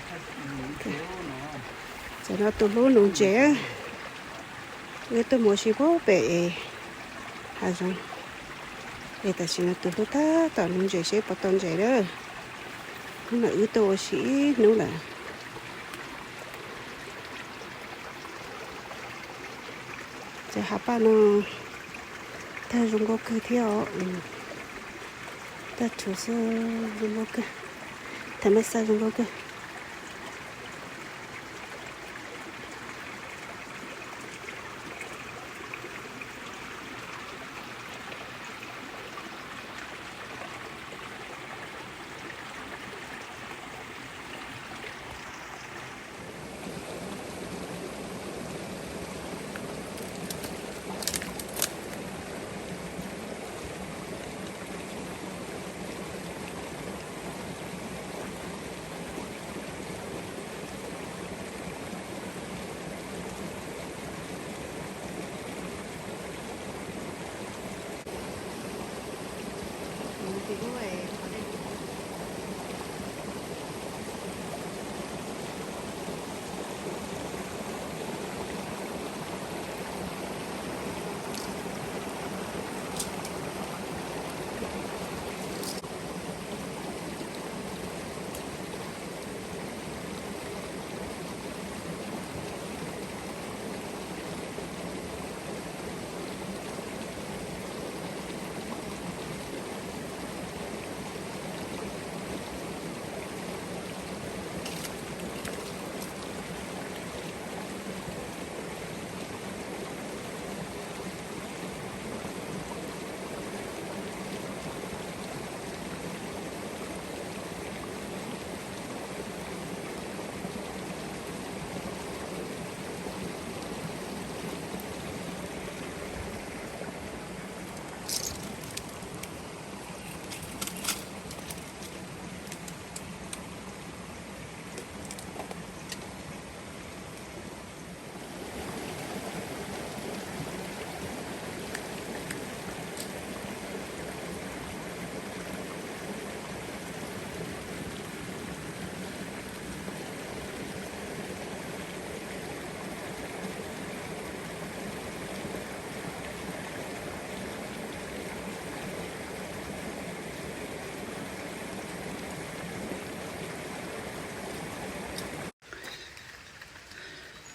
Tam no tus hlub nuv ntses, wb tuaj mus ua si puag pem hav zoov, es tam sim no tus hlub tab tom nuv ntses seb puas tau ntses lawm. Hnub no wb tuaj ua si ib hnub lawm. Cov hav paj no tag zoo nkauj kawg thiab os. Tag tsuv xwb zoo nkauj kawg, thav mab xaj zoo nkauj kawg.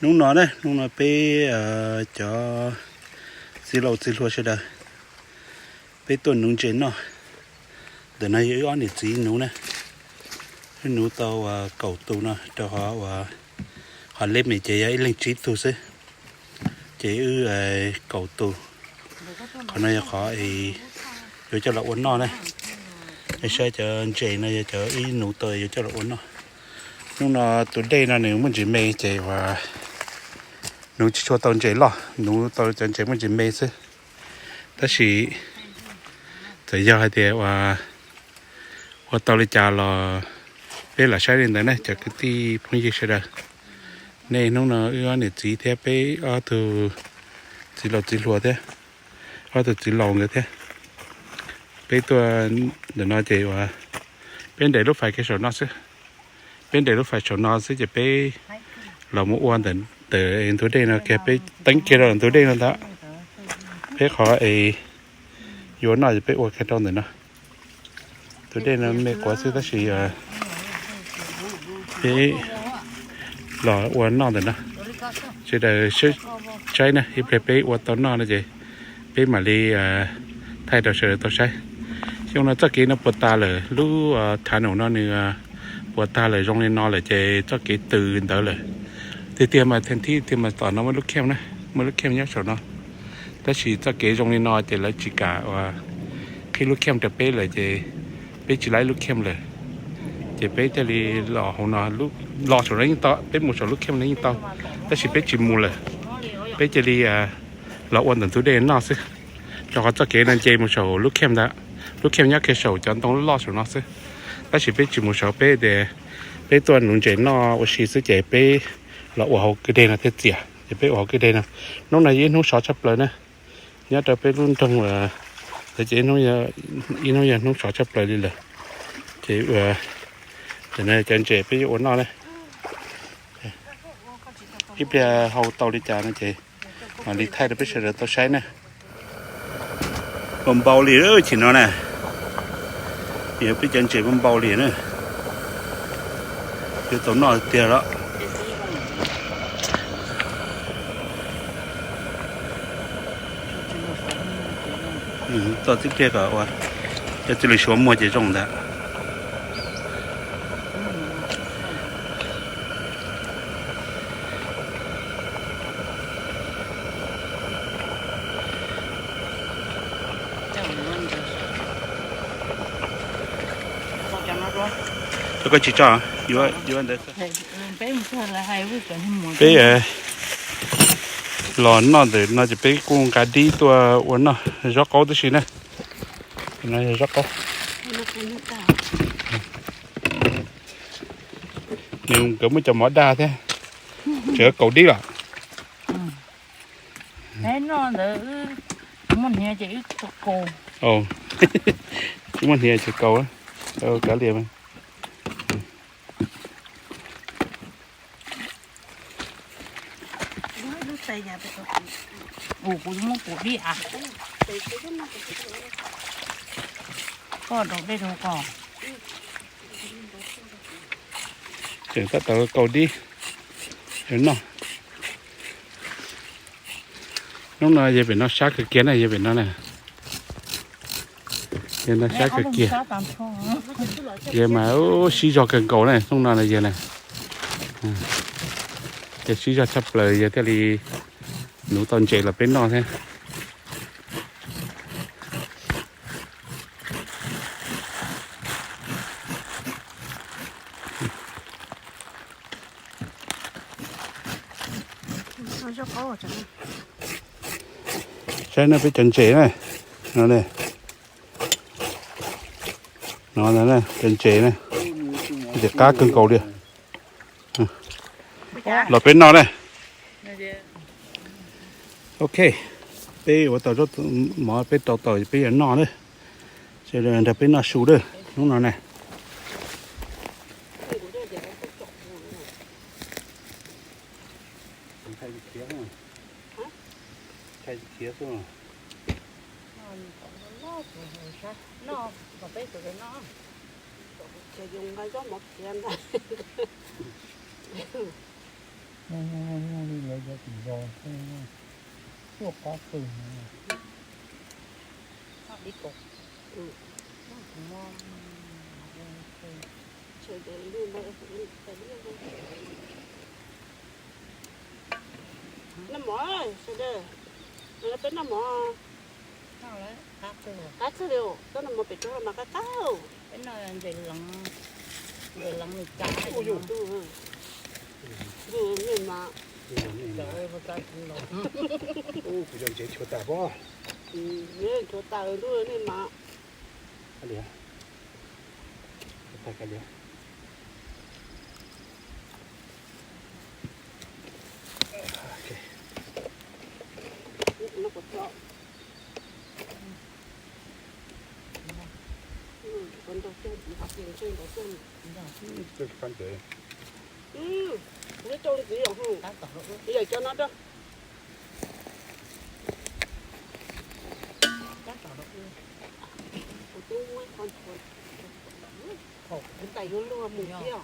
Hnub no na, hnub no peb cov txiv laus txiv hluas sawv daws, peb tuaj nuv ntses noj. Ntawm no yog wb ob niam txiv nuv na, wb nuv tau kaum tus no rau qhov uas qhov leb mes ces yog ib leeg tsib tug xwb, ces wb kaum tus. Qhov no yog qhov yuav coj los ua noj na. Es saib cov ntses no yog cov wb nuv tau yuav coj los ua noj. Hnub no tus dej no nws muaj ntsis me ces uas nuv tsis tshua tau ntses loj, nuv tau cov ntses muaj ntsis me xwb. Tab sis txawm yog hais tias uas ua tau li cas los peb lam saib li ntawd ne cov kwv tij phooj ywg sawv daws. Nej hnub no wb ob niam txiv thiab peb ob tug txiv laus txiv hluas thiab ob tug txiv laus nkawd thiab, peb tuaj ntawm no ces uas peb nres lub fais kiag saum no xwb. Peb nres lub fais saum no xwb ces peb los mus ua ntawm ntug dej no kiag, peb teeb kiag rau ntug dej no ntag. Peb qhov es yuav noj ces peb ua kiag rau ntawm no. Tus dej no me quav xwb tab sis peb los ua noj ntawm no. Sawv daws saib na, ib pliag peb ua tau noj no ces peb mam li thaij rau sawv daws tau saib. Xyoo no txoj kev no puas tas lawm, lub thav num no nws puas tag lawm, zoo li no lawm ces txoj kev tws ntawd lawm. Tiag tiag mas thib tiag mas tom no muaj lub kheej na, muaj lub kheej nyob saum no. Tab sis txoj kev zoo li no ces lawv tsis kam uas qhib lub kheej rau peb lawm ces peb tsis laib lub kheej lawm. Ces peb thiaj li los hauv no, los saum no yeej tau, peb mus saum lub kheej no yeej tau, tab sis peb tsis mus lawm. Peb cia li los ua ntawm ntug dej noj xwb, rau qhov txoj kev no nce mus saum lub kheej ntag. Lub kheej nyob kiag saum cov ntoo loj saum no xwb, tab sis peb tsis mus saud, peb tias peb tuaj nuv ntses noj ua si xwb ces peb los ua hauv kwj deg no thiaj txias, ces peb ua hauv kwj deg no. Hnub no yog ib hnub sov tshaj plaws na, nyob rau peb lub nroog ntawd ces ib hnub yog hnub sov tshaj plaws li lawm. Ces ua, tam no cov ntses peb yuav ua noj na. Ib pliag hau tau li cas no ces mam li thaij rau peb sawv daws tau saib na. Npau npau li chim no na, yog peb cov ntses npau npau li na, yuav tau noj tiag los. Tuaj tib pliag kom ua, cov txiv lws suav muag ces zoo ntag. Koj tsis tso, yuav ntawd. Peb los noj ntawm no ces peb kuj nqa dib tuaj ua noj zaub qaub tib si na. Zaub qaub. Nws nkawd muaj cov mov dag thiab, tseem kaus dib los. Tsis muaj hniav ces kaus, kav liam. Tseem tab tom kaus dib noj. Hnub no yog pem no sab kawg kiag na, yog pem no na. Yog no sab kawg kiag. Yog mas sib zog kawg nkaus na, hnub no na yog na. Yog sib zog tshaj plaws yog thiaj li nuv tau ntses los peb noj thiab. Saib no peb cov ntses na, no ne, no cov ntses na, ntses qab kawg nkaus li. Los peb noj na. Ok, peb ua tau zaub mov peb rau tau peb yuav noj na. Sawv daws nrog peb noj su na, hnub no na. Tuaj qab pw. Noj mov sawv daws, peb noj mov. Qab txog li, koj noj mov pem roob los mas qab qab. Ntses leev li cas, nej mas, kuv cov ntses chuav tas pob. Chuav tas ntuj nej mas. Cov no rau. Kuv twb muab qhov ntshua, kuv tais yuav luag mus thiab.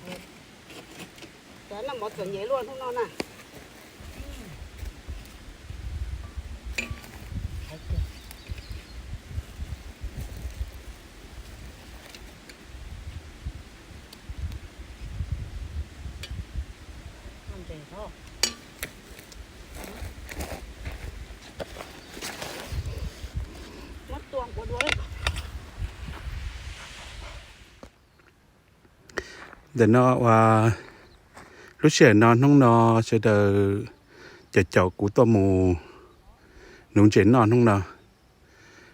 Cov noj mov txom nyem luaj hnub no na. Ntawm no ua lub sij hawm no hnub no sawv daws caum caum kuv tuaj mus nuv ntses noj hnub no.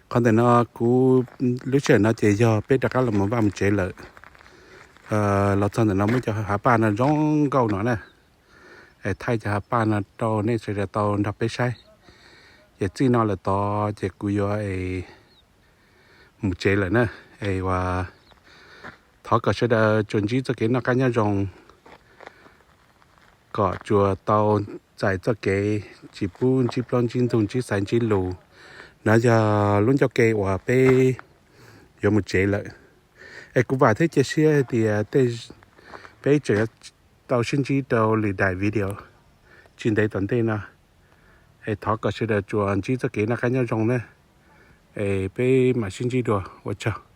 Qhov ntawm no kuv lub sij hawm no ces yog peb rov qab los mus vaj mus tsev lawm. Los txog ntawm no muaj cov hav paj no zoo nkauj no na. Es thaij cov hav paj no rau nej sawv daws tau nrog peb saib. Ces txij no lawm tod ces kuv yuav es mus tsev lawm na. Es ua thov kom sawv daws tsuas ntsib txoj kev noj qab nyob zoo. kom tsuas tau txais txoj kev tsis pub ntsib plaub ntsib ntug ntsib xaiv ntsib lus. No yog lub ncauj ke uas peb yuav mus tsev lawm. Es kuv vam thiab cia siab tias tej peb tseem tau sib ntsib rau lwm daim video tsis ntev tom ntej no. Es thov kom sawv daws tsuas ntsib txoj kev noj qab nyob zoo na. Es peb mam sib ntsib dua, ua tsaug.